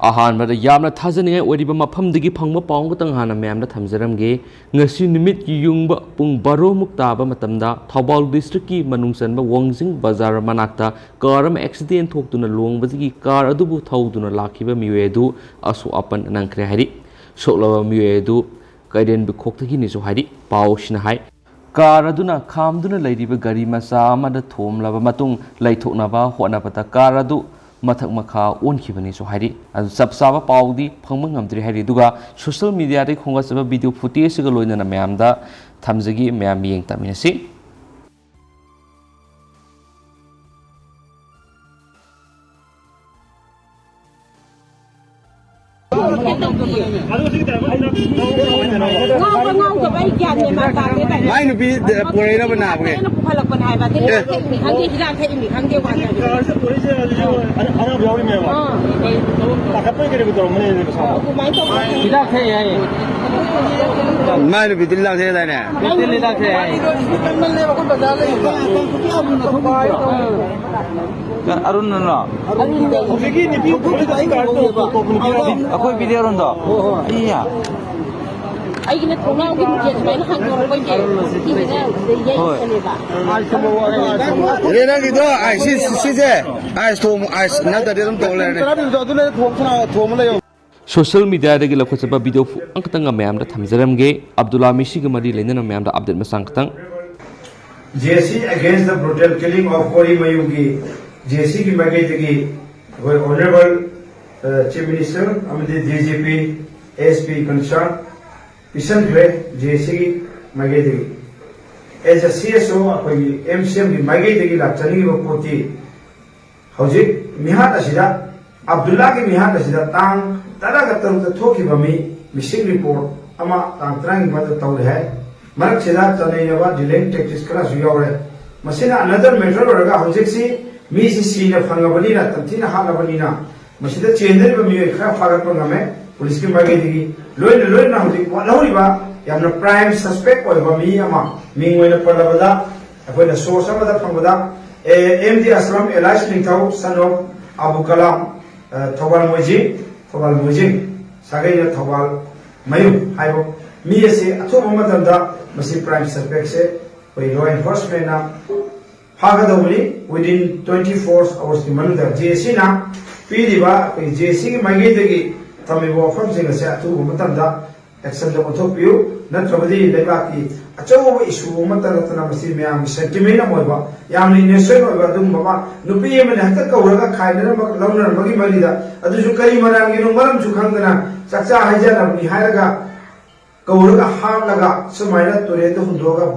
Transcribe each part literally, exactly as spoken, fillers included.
ꯑꯍꯥꯟꯕꯗ ꯌꯥꯝꯅ ꯊꯥꯖꯅꯤꯡꯉꯥꯏ ꯑꯣꯏꯔꯤꯕ ꯃꯐꯝꯗꯒꯤ ꯐꯪꯕ ꯄꯥꯎ ꯑꯃꯈꯛꯇꯪ ꯍꯥꯟꯅ ꯃꯌꯥꯝꯗ ꯊꯝꯖꯔꯝꯒꯦ꯫ ꯉꯁꯤ ꯅꯨꯃꯤꯠꯀꯤ ꯌꯨꯡꯕ ꯄꯨꯡ ꯕꯥꯔꯣꯃꯨꯛ ꯇꯥꯕ ꯃꯇꯝꯗ ꯊꯧꯕꯥꯜ ꯗꯤꯁꯇ꯭ꯔꯤꯛꯀꯤ ꯃꯅꯨꯡ ꯆꯟꯕ ꯋꯥꯡꯖꯤꯡ ꯕꯖꯥꯔ ꯃꯅꯥꯛꯇ ꯀꯥꯔ ꯑꯃ ꯑꯦꯛꯁꯤꯗꯦꯟ ꯊꯣꯛꯇꯨꯅ ꯂꯣꯡꯕꯗꯒꯤ ꯀꯥꯔ ꯑꯗꯨꯕꯨ ꯊꯧꯗꯨꯅ ꯂꯥꯛꯈꯤꯕ ꯃꯤꯑꯣꯏ ꯑꯗꯨ ꯑꯁꯣꯛ ꯑꯄꯟ ꯅꯪꯈ꯭ꯔꯦ ꯍꯥꯏꯔꯤ꯫ ꯁꯣꯛꯂꯕ ꯃꯤꯑꯣꯏ ꯑꯗꯨ ꯀꯩꯔꯦꯟꯕꯤꯈꯣꯛꯇꯒꯤꯅꯤꯁꯨ ꯍꯥꯏꯔꯤ꯫ ꯄꯥꯎꯁꯤꯅ ꯍꯥꯏ, ꯀꯥꯔ ꯑꯗꯨꯅ ꯈꯥꯝꯗꯨꯅ ꯂꯩꯔꯤꯕ ꯒꯥꯔꯤ ꯃꯆꯥ ꯑꯃꯗ ꯊꯣꯝꯂꯕ ꯃꯇꯨꯡ ꯂꯩꯊꯣꯛꯅꯕ ꯍꯣꯠꯅꯕꯗ ꯀꯥꯔ ꯑꯗꯨ ꯃꯊꯛ ꯃꯈꯥ ꯑꯣꯟꯈꯤꯕꯅꯤꯁꯨ ꯍꯥꯏꯔꯤ꯫ ꯑꯗꯨ ꯆꯞ ꯆꯥꯕ ꯄꯥꯎꯗꯤ ꯐꯪꯕ ꯉꯝꯗ꯭ꯔꯤ ꯍꯥꯏꯔꯤ꯫ ꯑꯗꯨꯒ ꯁꯣꯁꯤꯌꯦꯜ ꯃꯤꯗꯤꯌꯥꯗꯒꯤ ꯈꯣꯝꯒꯠꯆꯕ ꯚꯤꯗꯤꯑꯣ ꯐꯨꯇꯦꯖꯁꯤꯒ ꯂꯣꯏꯅꯅ ꯃꯌꯥꯝꯗ ꯊꯝꯖꯒꯦ, ꯃꯌꯥꯝ ꯃꯤꯠꯌꯦꯡ ꯇꯝꯃꯤꯟꯅꯁꯤ꯫ ꯉꯥꯎꯕ ꯉꯥꯎꯗꯕ ꯑꯩ ꯒ꯭ꯌꯥꯟ ꯃꯦꯟ ꯃꯥꯟ ꯇꯥꯗꯦ ꯀꯩꯅꯣ꯫ ꯃꯥꯏ ꯅꯨꯄꯤ ꯄꯨꯔꯛꯏꯔꯕ ꯅꯥꯕꯒꯤ? ꯑꯩꯅ ꯄꯨꯈꯠꯂꯛꯄꯅꯦ ꯍꯥꯏꯕ꯫ ꯑꯗꯩ ꯑꯦ꯫ ꯂꯥꯛꯊꯛꯏꯅꯤ ꯈꯪꯗꯦ, ꯍꯤꯗꯥꯛ ꯊꯛꯏꯅꯤ ꯈꯪꯗꯦ, ꯋꯥꯟ ꯇꯧꯔꯦ꯫ ꯑꯥ꯫ ꯑꯗꯨꯃꯥꯏꯅ ꯇꯧꯕ꯫ ꯍꯤꯗꯥꯛ ꯊꯛꯑꯦ ꯍꯥꯏꯌꯦ꯫ ꯃꯥꯏ ꯅꯨꯄꯤꯗꯤ ꯍꯤꯗꯥꯛ ꯊꯛꯑꯦ ꯍꯥꯏꯗꯥꯏꯅꯦ? ꯅꯠꯇꯦ, ꯍꯤꯗꯥꯛ ꯊꯛꯑꯦ ꯍꯥꯏꯌꯦ꯫ ꯑꯔꯨꯟꯅꯔꯣ? ꯍꯧꯖꯤꯛꯀꯤ ꯅꯨꯄꯤ ꯑꯩꯈꯣꯏ ꯕꯤꯗꯤ ꯑꯔꯨꯟꯗꯣ? ꯏꯌꯥ꯫ ꯑꯩꯒꯤꯅ ꯊꯣꯡꯅꯥꯎꯒꯤ ꯃꯤꯡꯁꯦ ꯁꯨꯃꯥꯏꯅ ꯍꯥꯡꯗꯣꯔꯛꯄꯩꯁꯦ ꯁꯤꯁꯤꯅ ꯍꯣꯏ꯫ ꯌꯩꯔꯛꯄꯅꯦꯕ꯫ ꯑꯗꯩ ꯅꯪꯒꯤꯗꯣ ꯑꯥꯏꯁ, ꯁꯤ, ꯁꯤꯁꯦ ꯑꯥꯏꯁ ꯊꯣꯡ, ꯑꯥꯏꯁ ꯅꯠꯇ꯭ꯔꯗꯤ ꯑꯗꯨꯝ ꯇꯧ ꯂꯩꯔꯅꯤ꯫ ꯁꯣꯁꯤꯌꯦꯜ ꯃꯤꯗꯤꯌꯥꯗꯒꯤ ꯂꯧꯈꯠꯆꯕ ꯚꯤꯗꯤꯑꯣ ꯑꯃꯈꯛꯇꯪꯒ ꯃꯌꯥꯝꯗ ꯊꯝꯖꯔꯝꯒꯦ꯫ ꯑꯕꯗꯨꯜꯂꯥ ꯃꯤꯁꯤꯒ ꯃꯔꯤ ꯂꯩꯅꯅ ꯃꯌꯥꯝꯗ ꯑꯞꯗꯦꯠ ꯃꯆꯥ ꯈꯛꯇꯪ꯫ J C against the brutal killing of ꯀꯣꯔꯤꯃꯌꯨꯝꯒꯤ J C ꯒꯤ ꯃꯥꯏꯀꯩꯗꯒꯤ ꯑꯩꯈꯣꯏ Honourable, ꯑ, Chief Minister ꯑꯃꯗꯤ D G P, S P concern ꯄꯤꯁꯟꯈ꯭ꯔꯦ J C ꯒꯤ ꯃꯥꯏꯀꯩꯗꯒꯤ꯫ As a C S O ꯑꯩꯈꯣꯏꯒꯤ M C M ꯒꯤ ꯃꯥꯏꯀꯩꯗꯒꯤ ꯂꯥꯛꯆꯅꯤꯡꯉꯤꯕ ꯄꯣꯠꯇꯤ ꯍꯧꯖꯤꯛ ꯃꯤꯍꯥꯠ ꯑꯁꯤꯗ, ꯑꯕꯗꯨꯜꯂꯥꯒꯤ ꯃꯤꯍꯥꯠ ꯑꯁꯤꯗ ꯇꯥꯡ ꯇꯔꯥꯒ ꯇꯔꯨꯛꯇ ꯊꯣꯛꯈꯤꯕ ꯃꯤ missing report ꯑꯃ ꯇꯥꯡ ꯇꯔꯥꯒꯤ ꯃꯊꯛꯇ ꯇꯧꯔꯦ ꯍꯥꯏ꯫ ꯃꯔꯛꯁꯤꯗ ꯆꯅꯩꯅꯕ delaying tactics ꯈꯔꯁꯨ ꯌꯥꯎꯔꯦ꯫ ꯃꯁꯤꯅ another matter ꯑꯣꯏꯔꯒ ꯍꯧꯖꯤꯛꯁꯤ ꯃꯤꯁꯤ ꯁꯤꯅ ꯐꯪꯉꯕꯅꯤꯅ, ꯇꯝꯊꯤꯅ ꯍꯥꯠꯂꯕꯅꯤꯅ, ꯃꯁꯤꯗ ꯆꯦꯟꯅꯔꯤꯕ ꯃꯤꯑꯣꯏ ꯈꯔ ꯐꯥꯒꯠꯄ ꯉꯝꯃꯦ ꯄꯨꯂꯤꯁꯀꯤ ꯃꯥꯏꯀꯩꯗꯒꯤ꯫ ꯂꯣꯏꯅ ꯂꯣꯏꯅꯅ ꯍꯧꯖꯤꯛ ꯋꯥꯠꯍꯧꯔꯤꯕ ꯌꯥꯝꯅ prime suspect ꯑꯣꯏꯕ ꯃꯤ ꯑꯃ, ꯃꯤꯡ ꯑꯣꯏꯅ ꯄꯜꯂꯕꯗ, ꯑꯩꯈꯣꯏꯅ source ꯑꯃꯗ ꯐꯪꯕꯗ, ꯑꯦ, M D ꯑꯁꯂꯝ alias ꯅꯤꯡꯊꯧ, son of ꯑꯕꯨ ꯀꯂꯥꯝ, ꯑ, ꯊꯧꯕꯥꯜ ꯃꯣꯏꯖꯤꯡ, ꯊꯧꯕꯥꯜ ꯃꯣꯏꯖꯤꯡ, ꯁꯥꯒꯩꯅ ꯊꯧꯕꯥꯜ ꯃꯌꯨꯝ ꯍꯥꯏꯕ ꯃꯤ ꯑꯁꯤ ꯑꯊꯨꯕ ꯃꯇꯝꯗ ꯃꯁꯤ prime suspectꯁꯦ ꯑꯩꯈꯣꯏ law enforcementꯅ ꯐꯥꯒꯗꯧꯕꯅꯤ꯫ Within twenty four hoursꯀꯤ ꯃꯅꯨꯡꯗ JACꯅ ꯄꯤꯔꯤꯕ, ꯑꯩꯈꯣꯏ JACꯒꯤ ꯃꯥꯏꯀꯩꯗꯒꯤ ꯊꯝꯃꯤꯕ ꯋꯥꯐꯝꯁꯤꯡ ꯑꯁꯦ ꯑꯊꯨꯕ ꯃꯇꯝꯗ actionꯗ ꯑꯣꯟꯊꯣꯛꯄꯤꯌꯨ, ꯅꯠꯇ꯭ꯔꯕꯗꯤ ꯂꯩꯕꯥꯛꯀꯤ ꯑꯆꯧꯕ issue ꯑꯃꯠꯇ ꯅꯠꯇꯅ ꯃꯁꯤ ꯃꯌꯥꯝꯒꯤ sentiment ꯑꯃ ꯑꯣꯏꯕ, ꯌꯥꯝꯅ innocent ꯑꯣꯏꯕ ꯑꯗꯨꯒꯨꯝꯕ ꯑꯃ, ꯅꯨꯄꯤ ꯑꯃꯅ ꯍꯦꯛꯇ ꯀꯧꯔꯒ ꯈꯥꯏꯅꯔꯝꯕ, ꯂꯧꯅꯔꯝꯕꯒꯤ ꯃꯔꯤꯗ, ꯑꯗꯨꯁꯨ ꯀꯔꯤ ꯃꯔꯝꯒꯤꯅꯣ, ꯃꯔꯝꯁꯨ ꯈꯪꯗꯅ ꯆꯥꯛꯆꯥ ꯍꯩꯖꯥꯟꯅꯕꯅꯤ ꯍꯥꯏꯔꯒ ꯀꯧꯔꯒ ꯍꯥꯠꯂꯒ ꯁꯨꯃꯥꯏꯅ ꯇꯨꯔꯦꯜꯗ ꯍꯨꯟꯗꯣꯛꯑꯒ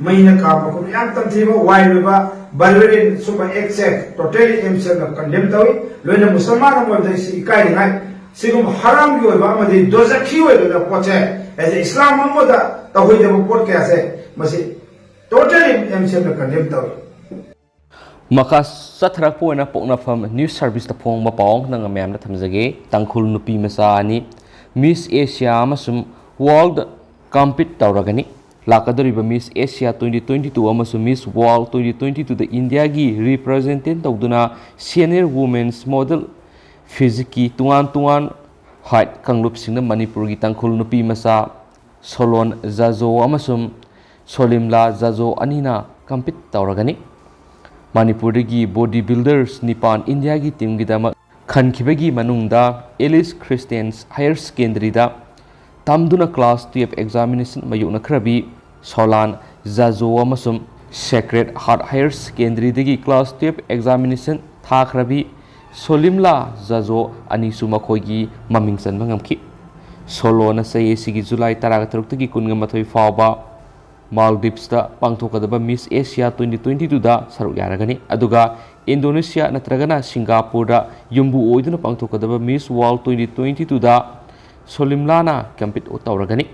ꯃꯩꯅ ꯀꯥꯝꯕ ꯈꯣꯠꯄ ꯌꯥꯝ ꯇꯝꯊꯤꯕ, wild ꯑꯣꯏꯕ, barbarian ꯁꯨꯝꯕ actꯁꯦ totally MCFꯅ condemn ꯇꯧꯏ꯫ ꯂꯣꯏꯅ ꯃꯨꯁꯜꯃꯥꯟ ꯑꯃ ꯑꯣꯏꯕꯗ ꯁꯤ ꯏꯀꯥꯏꯅꯤꯡꯉꯥꯏ, ꯁꯤꯒꯨꯝꯕ ꯍꯔꯥꯝꯒꯤ ꯑꯣꯏꯕ ꯑꯃꯗꯤ ꯗꯣꯖꯈꯤ ꯑꯣꯏꯒꯗꯕ ꯄꯣꯠꯁꯦ as a ꯏꯁꯂꯥꯝ ꯑꯃꯗ ꯇꯧꯍꯩꯗꯕ ꯄꯣꯠ ꯀꯌꯥꯁꯦ ꯃꯁꯤ totally MCFꯅ condemn ꯇꯧꯏ꯫ ꯃꯈꯥ ꯆꯠꯊꯔꯛꯄ ꯑꯣꯏꯅ ꯄꯣꯛꯅꯐꯝ news serviceꯇ ꯐꯣꯡꯕ ꯄꯥꯎ ꯑꯃꯈꯛꯇꯪ ꯃꯌꯥꯝꯗ ꯊꯝꯖꯒꯦ꯫ ꯇꯥꯡꯈꯨꯜ ꯅꯨꯄꯤ ꯃꯆꯥ ꯑꯅꯤ Miss Asia ꯑꯃꯁꯨꯡ World compete ꯇꯧꯔꯒꯅꯤ꯫ ꯂꯥꯛꯀꯗꯧꯔꯤꯕ Miss Asia twenty twenty two ꯑꯃꯁꯨꯡ Miss World twenty twenty twoꯗ ꯏꯟꯗꯤꯌꯥꯒꯤ represent ꯇꯧꯗꯨꯅ senior women's model physiqueꯀꯤ ꯇꯣꯉꯥꯟ ꯇꯣꯉꯥꯟ height ꯀꯥꯡꯂꯨꯞꯁꯤꯡꯗ ꯃꯅꯤꯄꯨꯔꯒꯤ ꯇꯥꯡꯈꯨꯜ ꯅꯨꯄꯤ ꯃꯆꯥ ꯁꯣꯂꯣꯟ ꯖꯥꯖꯣ ꯑꯃꯁꯨꯡ ꯁꯣꯂꯤꯝꯂꯥ ꯖꯥꯖꯣ ꯑꯅꯤꯅ compete ꯇꯧꯔꯒꯅꯤ꯫ ꯃꯅꯤꯄꯨꯔꯗꯒꯤ body builders ꯅꯤꯄꯥꯟ ꯏꯟꯗꯤꯌꯥꯒꯤ teamꯒꯤꯗꯃꯛ ꯈꯟꯈꯤꯕꯒꯤ ꯃꯅꯨꯡꯗ Alice Christian Higher Secondaryꯗ ꯇꯝꯗꯨꯅ class twelve examination ꯃꯥꯌꯣꯛꯅꯈ꯭ꯔꯕꯤ ꯁꯣꯂꯥꯟ ꯖꯥꯖꯣ ꯑꯃꯁꯨꯡ Sacred Heart Higher Secondaryꯗꯒꯤ class twelve examination ꯊꯥꯈ꯭ꯔꯕꯤ ꯁꯣꯂꯤꯝꯂꯥ ꯖꯥꯖꯣ ꯑꯅꯤꯁꯨ ꯃꯈꯣꯏꯒꯤ ꯃꯃꯤꯡ ꯆꯟꯕ ꯉꯝꯈꯤ꯫ ꯁꯣꯂꯣꯅ ꯆꯍꯤ ꯑꯁꯤꯒꯤ ꯖꯨꯂꯥꯏ ꯇꯔꯥꯒ ꯇꯔꯨꯛꯇꯒꯤ ꯀꯨꯟꯒ ꯃꯥꯊꯣꯏ ꯐꯥꯎꯕ ꯃꯥꯜꯗꯤꯞꯁꯇ ꯄꯥꯡꯊꯣꯛꯀꯗꯕ Miss Asia twenty twenty twoꯗ ꯁꯔꯨꯛ ꯌꯥꯔꯒꯅꯤ, ꯑꯗꯨꯒ ꯏꯟꯗꯣꯅꯦꯁꯤꯌꯥ ꯅꯠꯇ꯭ꯔꯒꯅ ꯁꯤꯡꯒꯥꯄꯨꯔꯗ ꯌꯨꯝꯕꯨ ꯑꯣꯏꯗꯨꯅ ꯄꯥꯡꯊꯣꯛꯀꯗꯕ Miss World twenty twenty twoꯗ ꯁꯣꯂꯤꯝꯂꯥꯅ compete ꯇꯧꯔꯒꯅꯤ꯫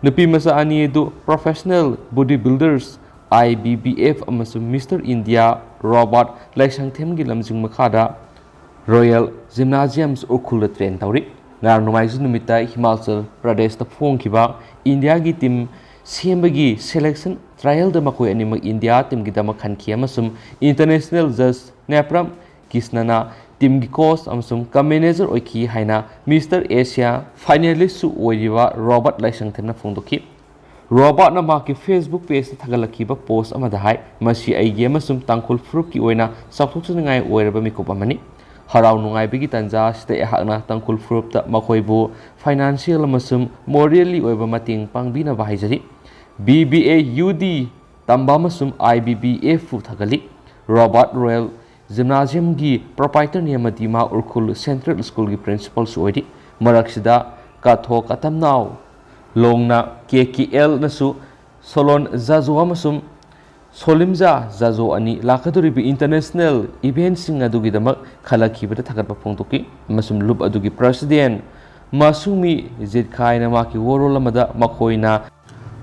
ꯅꯨꯄꯤ ꯃꯆꯥ ꯑꯅꯤ ꯑꯗꯨ professional body builders I B B F ꯑꯃꯁꯨꯡ Mister India Robert ꯂꯥꯏꯁꯪꯊꯦꯝꯒꯤ ꯂꯝꯖꯤꯡ ꯃꯈꯥꯗ Royal Gymnasiums ꯎꯈ꯭ꯔꯨꯜꯗ train ꯇꯧꯔꯤ꯫ ꯉꯔꯥꯡ ꯅꯣꯡꯃꯥꯏꯖꯤꯡ ꯅꯨꯃꯤꯠꯇ ꯍꯤꯃꯥꯆꯜ ꯄ꯭ꯔꯗꯦꯁꯇ ꯐꯣꯡꯈꯤꯕ ꯏꯟꯗꯤꯌꯥꯒꯤ team ꯁꯦꯝꯕꯒꯤ selection trialꯗ ꯃꯈꯣꯏ ꯑꯅꯤꯃꯛ ꯏꯟꯗꯤꯌꯥ teamꯒꯤꯗꯃꯛ ꯈꯟꯈꯤ ꯑꯃꯁꯨꯡ international judge ꯅꯦꯄ꯭ꯔꯝ ꯀ꯭ꯔꯤꯁꯅꯅ ꯇꯤꯝꯒꯤ ꯀꯣꯆ ꯑꯃꯁꯨꯡ ꯀꯝ ꯃꯦꯅꯦꯖꯔ ꯑꯣꯏꯈꯤ ꯍꯥꯏꯅ ꯃꯤꯁꯇꯔ ꯑꯦꯁꯤꯌꯥ ꯐꯥꯏꯅꯦꯂꯤꯁꯁꯨ ꯑꯣꯏꯔꯤꯕ ꯔꯣꯕꯥꯔꯠ ꯂꯥꯏꯁꯪꯊꯦꯝꯅ ꯐꯣꯡꯗꯣꯛꯈꯤ꯫ ꯔꯣꯕꯥꯔꯠꯅ ꯃꯍꯥꯛꯀꯤ Facebook ꯄꯦꯖꯇ ꯊꯥꯒꯠꯂꯛꯈꯤꯕ ꯄꯣꯁ ꯑꯃꯗ ꯍꯥꯏ, "ꯃꯁꯤ ꯑꯩꯒꯤ ꯑꯃꯁꯨꯡ ꯇꯥꯡꯈꯨꯜ ꯐꯨꯔꯨꯞꯀꯤ ꯑꯣꯏꯅ ꯆꯥꯎꯊꯣꯛꯆꯅꯤꯡꯉꯥꯏ ꯑꯣꯏꯔꯕ ꯃꯤꯀꯨꯞ ꯑꯃꯅꯤ꯫ ꯍꯔꯥꯎ ꯅꯨꯡꯉꯥꯏꯕꯒꯤ ꯇꯥꯟꯖꯥ ꯑꯁꯤꯗ ꯑꯩꯍꯥꯛꯅ ꯇꯥꯡꯈꯨꯜ ꯐꯨꯔꯨꯞꯇ ꯃꯈꯣꯏꯕꯨ ꯐꯥꯏꯅꯥꯟꯁꯤꯌꯦꯜ ꯑꯃꯁꯨꯡ ꯃꯣꯔꯦꯜꯂꯤ ꯑꯣꯏꯕ ꯃꯇꯦꯡ ꯄꯥꯡꯕꯤꯅꯕ ꯍꯥꯏꯖꯔꯤ꯫ ꯕꯤ ꯕꯤ ꯑꯦ ꯌꯨ ꯗꯤ ꯇꯝꯕ ꯑꯃꯁꯨꯡ ꯑꯥꯏ ꯕꯤ ꯕꯤ ꯑꯦꯐꯄꯨ ꯊꯥꯒꯠꯂꯤ꯫ ꯔꯣꯕꯥꯔꯠ ꯔꯣꯌꯦꯜ ꯖꯤꯝꯅꯥꯖꯤꯌꯝꯒꯤ ꯄ꯭ꯔꯣꯄꯥꯏꯇꯔꯅꯤ ꯑꯃꯗꯤ ꯃꯥ ꯎꯔꯈꯨꯜ ꯁꯦꯟꯇ꯭ꯔꯦꯜ ꯁ꯭ꯀꯨꯜꯒꯤ ꯄ꯭ꯔꯤꯟꯁꯤꯄꯥꯜꯁꯨ ꯑꯣꯏꯔꯤ꯫ ꯃꯔꯛꯁꯤꯗ ꯀꯥꯊꯣ ꯀꯇꯝꯅꯥꯎ ꯂꯣꯡꯅ ꯀꯦ ꯀꯦ ꯑꯦꯜꯅꯁꯨ ꯁꯣꯂꯣꯟ ꯖꯥꯖꯣ ꯑꯃꯁꯨꯡ ꯁꯣꯂꯤꯝꯖꯥ ꯖꯥꯖꯣ ꯑꯅꯤ ꯂꯥꯛꯀꯗꯧꯔꯤꯕ ꯏꯟꯇꯔꯅꯦꯁꯅꯦꯜ ꯏꯚꯦꯟꯠꯁꯤꯡ ꯑꯗꯨꯒꯤꯗꯃꯛ ꯈꯜꯂꯛꯈꯤꯕꯗ ꯊꯥꯒꯠꯄ ꯐꯣꯡꯗꯣꯛꯈꯤ ꯑꯃꯁꯨꯡ ꯂꯨꯞ ꯑꯗꯨꯒꯤ ꯄ꯭ꯔꯁꯤꯗꯦꯟ ꯃꯥꯁꯨꯃꯤ ꯖꯤꯠꯈꯥꯏꯅ ꯃꯍꯥꯛꯀꯤ ꯋꯥꯔꯣꯜ ꯑꯃꯗ ꯃꯈꯣꯏꯅ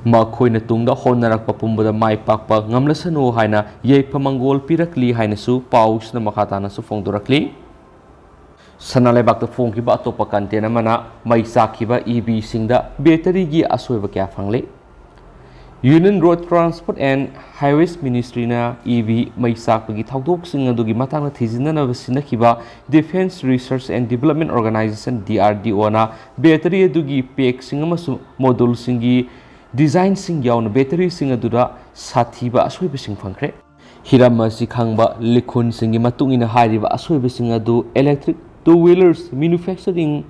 ꯃꯈꯣꯏꯅ ꯇꯨꯡꯗ ꯍꯣꯠꯅꯔꯛꯄ ꯄꯨꯝꯕꯗ ꯃꯥꯏ ꯄꯥꯛꯄ ꯉꯝꯂꯁꯅꯨ ꯍꯥꯏꯅ ꯌꯥꯏꯐ ꯃꯪꯒꯣꯜ ꯄꯤꯔꯛꯂꯤ ꯍꯥꯏꯅꯁꯨ ꯄꯥꯎꯁꯤꯅ ꯃꯈꯥ ꯇꯥꯅꯁꯨ ꯐꯣꯡꯗꯣꯔꯛꯂꯤ꯫ ꯁꯅꯥ ꯂꯩꯕꯥꯛꯇ ꯐꯣꯡꯈꯤꯕ ꯑꯇꯣꯞꯄ ꯀꯟꯇꯦꯟ ꯑꯃꯅ ꯃꯩ ꯆꯥꯛꯈꯤꯕ ꯏ ꯚꯤꯁꯤꯡꯗ ꯕꯦꯇꯔꯤꯒꯤ ꯑꯁꯣꯏꯕ ꯀꯌꯥ ꯐꯪꯂꯦ꯫ Union Road Transport and Highways Ministryꯅ ꯏ ꯚꯤ ꯃꯩ ꯆꯥꯛꯄꯒꯤ ꯊꯧꯗꯣꯛꯁꯤꯡ ꯑꯗꯨꯒꯤ ꯃꯇꯥꯡꯗ ꯊꯤꯖꯤꯟꯅꯅꯕ ꯁꯤꯟꯅꯈꯤꯕ Defence Research and Development Organization, D R D ꯑꯣꯅ ꯕꯦꯇꯔꯤ ꯑꯗꯨꯒꯤ ꯄꯦꯛꯁꯤꯡ ꯑꯃꯁꯨꯡ ꯃꯣꯗꯨꯜꯁꯤꯡꯒꯤ ꯗꯤꯖꯥꯏꯟꯁꯤꯡ ꯌꯥꯎꯅ ꯕꯦꯇꯔꯤꯁꯤꯡ ꯑꯗꯨꯗ ꯁꯥꯊꯤꯕ ꯑꯁꯣꯏꯕꯁꯤꯡ ꯐꯪꯈ꯭ꯔꯦ꯫ ꯍꯤꯔꯝ ꯑꯁꯤ ꯈꯪꯕ ꯂꯤꯈꯨꯟꯁꯤꯡꯒꯤ ꯃꯇꯨꯡ ꯏꯟꯅ ꯍꯥꯏꯔꯤꯕ ꯑꯁꯣꯏꯕꯁꯤꯡ ꯑꯗꯨ electric two wheelers manufacturing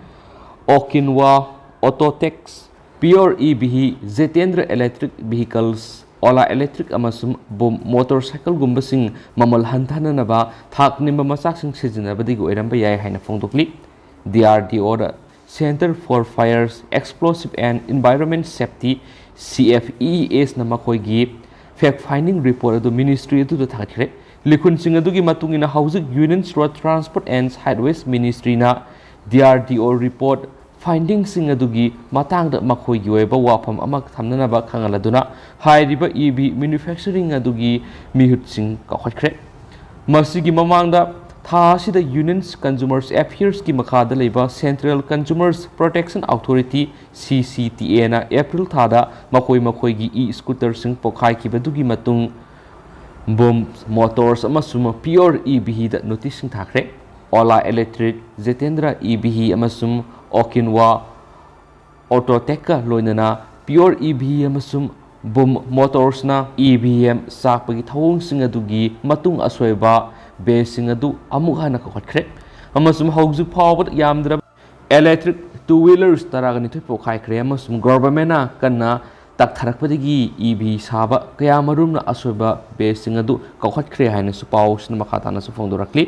Okinwa Autotex, Pure E V, Jitendra Electric Vehicles, Ola Electric ꯑꯃꯁꯨꯡ ꯕꯨꯝ ꯃꯣꯇꯣꯔꯁꯥꯏꯀꯜꯒꯨꯝꯕꯁꯤꯡ ꯃꯃꯜ ꯍꯟꯊꯅꯅꯕ ꯊꯥꯛ ꯅꯦꯝꯕ ꯃꯆꯥꯛꯁꯤꯡ ꯁꯤꯖꯤꯟꯅꯕꯗꯒꯤ ꯑꯣꯏꯔꯝꯕ ꯌꯥꯏ ꯍꯥꯏꯅ ꯐꯣꯡꯗꯣꯛꯂꯤ꯫ ꯗꯤ R D O Center for Fires, Explosive and Environment Safety, C F E E S ꯅ ꯃꯈꯣꯏꯒꯤ fact finding report ꯑꯗꯨ ꯃꯤꯅꯤꯁꯇ꯭ꯔꯤ ꯑꯗꯨꯗ ꯊꯥꯒꯠꯈ꯭ꯔꯦ꯫ ꯂꯤꯈꯨꯟꯁꯤꯡ ꯑꯗꯨꯒꯤ ꯃꯇꯨꯡ ꯏꯟꯅ ꯍꯧꯖꯤꯛ Union Road Transport and Highways Ministryꯅ D R D O report ꯐꯥꯏꯟꯗꯤꯡꯁꯤꯡ ꯑꯗꯨꯒꯤ ꯃꯇꯥꯡꯗ ꯃꯈꯣꯏꯒꯤ ꯑꯣꯏꯕ ꯋꯥꯐꯝ ꯑꯃ ꯊꯝꯅꯅꯕ ꯈꯪꯍꯜꯂꯗꯨꯅ ꯍꯥꯏꯔꯤꯕ ꯏ ꯚꯤ ꯃꯦꯅꯨꯐꯦꯛꯆꯔꯤꯡ ꯑꯗꯨꯒꯤ ꯃꯤꯍꯨꯠꯁꯤꯡ ꯀꯧꯈꯠꯈ꯭ꯔꯦ꯫ ꯃꯁꯤꯒꯤ ꯃꯃꯥꯡꯗ ꯊꯥ ꯑꯁꯤꯗ Union Consumers Affairsꯀꯤ ꯃꯈꯥꯗ ꯂꯩꯕ Central Consumers Protection Authority, C C T A ꯅ ꯑꯦꯄ꯭ꯔꯤꯜ ꯊꯥꯗ ꯃꯈꯣꯏ ꯃꯈꯣꯏꯒꯤ ꯏ ꯁ꯭ꯀꯨꯇꯔꯁꯤꯡ ꯄꯣꯈꯥꯏꯈꯤꯕꯗꯨꯒꯤ ꯃꯇꯨꯡ ꯕꯨꯝ ꯃꯣꯇꯣꯔꯁ ꯑꯃꯁꯨꯡ ꯄꯤꯌꯣꯔ ꯏ ꯚꯤꯗ ꯅꯣꯇꯤꯁꯁꯤꯡ ꯊꯥꯈ꯭ꯔꯦ꯫ Ola Electric, Jitendra E V ꯑꯃꯁꯨꯡ Okinwa Autotechꯀ ꯂꯣꯏꯅꯅ Pure E V ꯑꯃꯁꯨꯡ Boom Motorsꯅ E V M ꯆꯥꯛꯄꯒꯤ ꯊꯧꯑꯣꯡꯁꯤꯡ ꯑꯗꯨꯒꯤ ꯃꯇꯨꯡ ꯑꯁꯣꯏꯕ batchꯁꯤꯡ ꯑꯗꯨ ꯑꯃꯨꯛ ꯍꯟꯅ ꯀꯧꯈꯠꯈ꯭ꯔꯦ ꯑꯃꯁꯨꯡ ꯍꯧꯖꯤꯛ ꯐꯥꯎꯕꯗ ꯌꯥꯝꯗ꯭ꯔꯕ electric two wheelers ꯇꯔꯥꯒ ꯅꯤꯊꯣꯏ ꯄꯣꯛꯈꯥꯏꯈ꯭ꯔꯦ ꯑꯃꯁꯨꯡ governmentꯅ ꯀꯟꯅ ꯇꯛꯊꯔꯛꯄꯗꯒꯤ E V ꯁꯥꯕ ꯀꯌꯥꯃꯔꯨꯝꯅ ꯑꯁꯣꯏꯕ batchꯁꯤꯡ ꯑꯗꯨ ꯀꯧꯈꯠꯈ꯭ꯔꯦ ꯍꯥꯏꯅꯁꯨ ꯄꯥꯎꯁꯤꯅ ꯃꯈꯥ ꯇꯥꯅꯁꯨ ꯐꯣꯡꯗꯣꯔꯛꯂꯤ꯫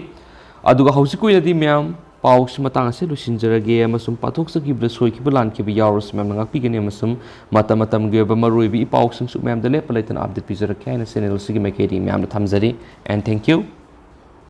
ꯑꯗꯨꯒ ꯍꯧꯖꯤꯛꯀꯤ ꯑꯣꯏꯅꯗꯤ ꯃꯌꯥꯝ ꯄꯥꯎꯁꯤ ꯃꯇꯥꯡ ꯑꯁꯤ ꯂꯣꯏꯁꯤꯟꯖꯔꯒꯦ ꯑꯃꯁꯨꯡ ꯄꯥꯊꯣꯛꯆꯈꯤꯕꯗ ꯁꯣꯏꯈꯤꯕ ꯂꯥꯟꯈꯤꯕ ꯌꯥꯎꯔꯁꯨ ꯃꯌꯥꯝꯅ ꯉꯥꯛꯄꯤꯒꯅꯤ ꯑꯃꯁꯨꯡ ꯃꯇꯝ ꯃꯇꯝꯒꯤ ꯑꯣꯏꯕ ꯃꯔꯨꯑꯣꯏꯕ ꯏ ꯄꯥꯎꯁꯤꯡꯁꯨ ꯃꯌꯥꯝꯗ ꯂꯦꯞꯄ ꯂꯩꯇꯅ update ꯄꯤꯖꯔꯛꯀꯦ ꯍꯥꯏꯅ channel ꯑꯁꯤꯒꯤ ꯃꯥꯏꯀꯩꯗꯒꯤ ꯃꯌꯥꯝꯗ ꯊꯝꯖꯔꯤ꯫ And thank you꯫